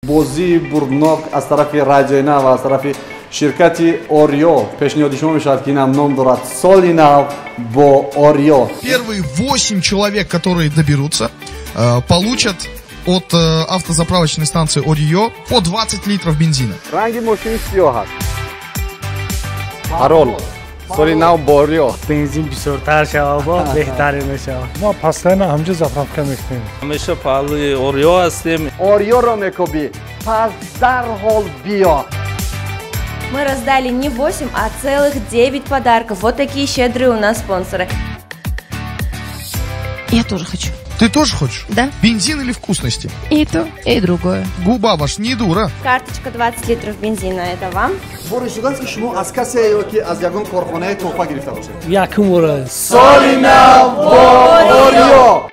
Бозии бурднок аз тарафи Радиои Нав ва аз тарафи ширкати Ориё пешниҳоди шумо мешавад, ки инам ном дорад «Соли нав бо Ориё». Первые 8 человек, которые доберутся, получат от автозаправочной станции Ориё по 20 литров бензина. Ранги мошини сиёҳ аст. Парол: «Соли нав бо Ориё». Бензин бисёртар шава, бо беҳтаре мешавад. Мо постоянно ҳамҷо заправка мекунем. Ҳамеша паҳлӯи Ориё ҳастем. Ориёро мекобӣ, пас дарҳол биё. Мы раздали не 8, а целых 9 подарков. Вот такие щедрые у нас спонсоры. Я тоже хочу. Ты тоже хочешь? Да. Бензин или вкусности? И то, и другое. Губа ваш не дура. Карточка 20 литров бензина, это вам. Бори шудааст, ки шумо аз касе ё ки аз ягон корхонаи тӯҳфа гирифта бошед? Якум бора. Соли нав бо Ориё.